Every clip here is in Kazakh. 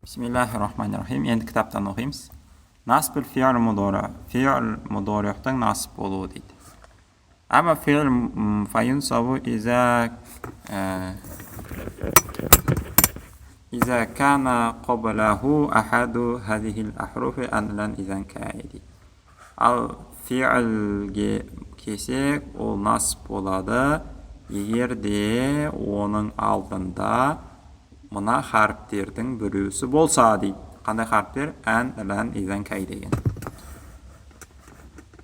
Бисмиллахи. Енді кітаптан оқимыз. Насбул фи'л мудори. Фи'л мудорихтың насып болуы дейді. Ама фи'л фаюнсабу иза кана қаблаху ахаду хазихил ахруфи ан лан изан кай дейді. Ал фи'лге келсек, ол насып болады, егер де оның алдында мына харіптердің біреусі болса дейді. Қандай харіптер? Ән, лән, изан, кай деген.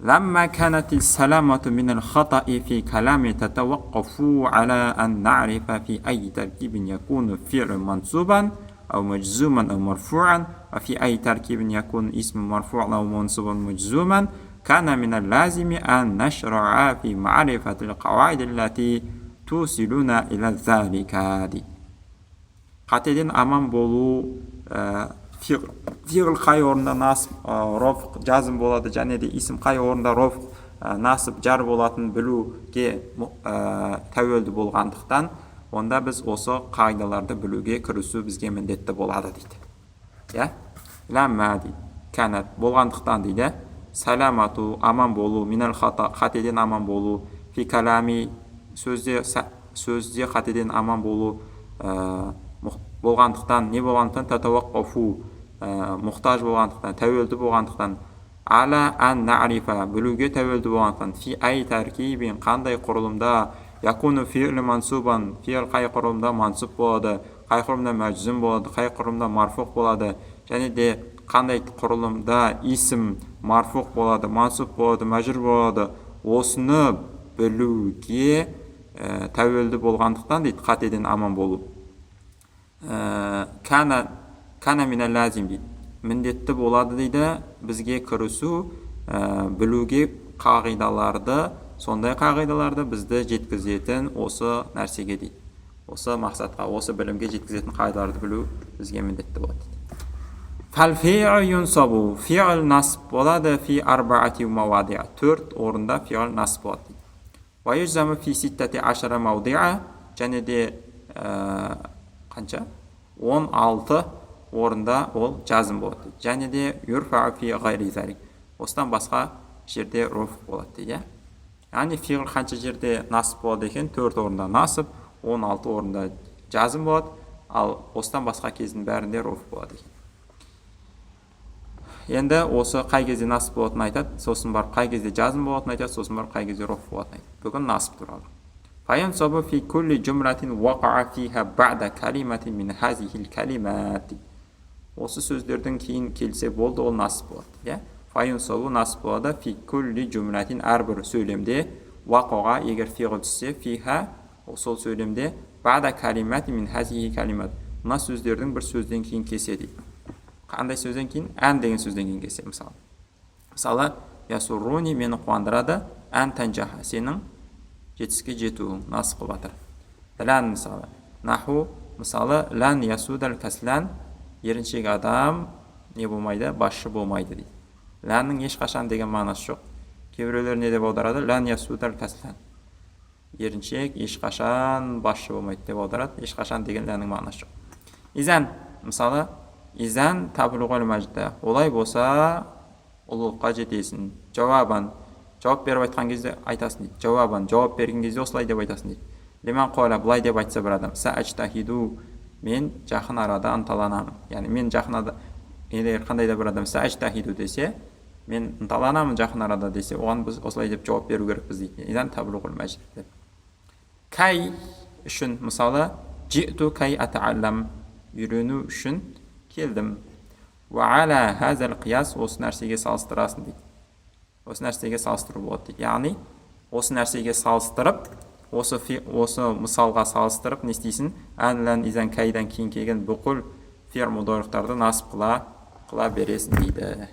لما كانت السلامة من الخطأ في كلام تتوقف على أن نعرف في أي تركيب يكون فعل منصوبا أو مجزوما أو مرفوعا، وفي أي تركيب يكون اسم مرفوعا أو منصوبا مجزوما، كان من اللازم أن نشرع في معرفة القواعد التي توصلنا إلى ذلك. Қатеден аман болу, фиғыл қай орында насып, рофқ, жазым болады және де исім қай орында рофқ, насып, жар болатынын білуге тәуелді болғандықтан, онда біз осы қағидаларды білуге кірісу бізге міндетті болады дейді. Иә, ләммә дейді, кәнат болғандықтан дейді, саламату аман болу, минал хата қатеден аман болу, фи калами сөзде қатеден аман болу болғандықтан, не болғандықтан, татауаққафу мұқтаж болғандықтан, тәуелді болғандықтан, ала ан нарифа білуге тәуелді болғандықтан, фи ай таркибин қандай құрылымда, якуну фи'лу мансубан фи'л қай құрылымда мансуб болады, қай құрылымда мәжзум болады, қай құрылымда марфуқ болады және де қандай құрылымда исім марфуқ болады, мансуб болады, мәжрур болады, осыны білуге тәуелді болғандықтан дейді, қатеден аман болу. Кана минал лазим дейді, міндетті болады дейді бізге кірісу, білуге қағидаларды, сондай қағидаларды бізді жеткізетін осы нәрсеге дейді, осы мақсатқа, осы білімге жеткізетін қағидаларды білу бізге міндетті болады дейді. Фал фи'л юнсабу, фи'л насб болады, фи арбаати мауадиа, төрт орында фи'л насб болады дейді. Уа южзаму фи ситтати ашара маудиа, және де қанша? 16 орында ол жазым болады дейді. Және де юрфау фи ғайри залик, осыдан басқа жерде руф болады дейді. Яғни фиғл қанша жерде насып болады екен? Төрт орында насып, 16 орында жазым болады, ал осыдан басқа кездің бәрінде руф болады екен. Енді осы қай кезде насып болатынын айтады, сосын барып қай кезде жазым болатынын айтады, сосын барып қай кезде руф болатынын айтады. Бүгін насып туралы. فينصب في كل جملة وقع فيها بعد كلمة من هذه الكلمات. Осы сөздердің кейін келсе болды, ол насып болады. Иә? Фаюнсабу насып болады, фи кулли жумлатин әрбір сөйлемде, вақаға егер фиғыл түссе, фиха сол сөйлемде, бада калимати мин хазихи калимат мына сөздердің бір сөзден кейін келсе дейді. Қандай сөзден кейін? Ән деген сөзден кейін келсе, мысалы. Мысалы, ясурруни мені қуандырады, ән танжаха сенің жетістікке жетуің, насып қылып жатыр. Лән мысалы, наху мысалы, лән ясудал каслан еріншек адам не болмайды, басшы болмайды дейді. Ләннің ешқашан деген мағынасы жоқ. Кейбіреулер не деп аударады? Лән ясудал каслан еріншек ешқашан басшы болмайды деп аударады. Ешқашан деген ләннің мағынасы жоқ. Изан мысалы, изан таблуғал мәжда олай болса ұлылыққа жетесің. Жауабан жауап беріп айтқан кезде айтасың дейді. Жауабан жауап берген кезде осылай деп айтасың дейді. Лиман қала былай деп айтса бір адам, саажтахиду мен жақын арада ынталанамын. Яғни мен жақын арада, егер қандай да бір адам саажтахиду десе, мен ынталанамын жақын арада десе, оған біз осылай деп жауап беру керекпіз дейді. Изан таблуғул мәжд деп. Кай үшін мысалы, житу кай атааллам үйрену үшін келдім. Уа ала хазал қияс осы нәрсеге салыстырасың дейді. Осы нәрсеге салыстыру болады дейді. Яғни осы нәрсеге салыстырып, осы мысалға салыстырып не істейсің? Ән, лән, изан, кайдан кейін келген бүкіл фиғл мудорихтарды насып қыла бересің дейді.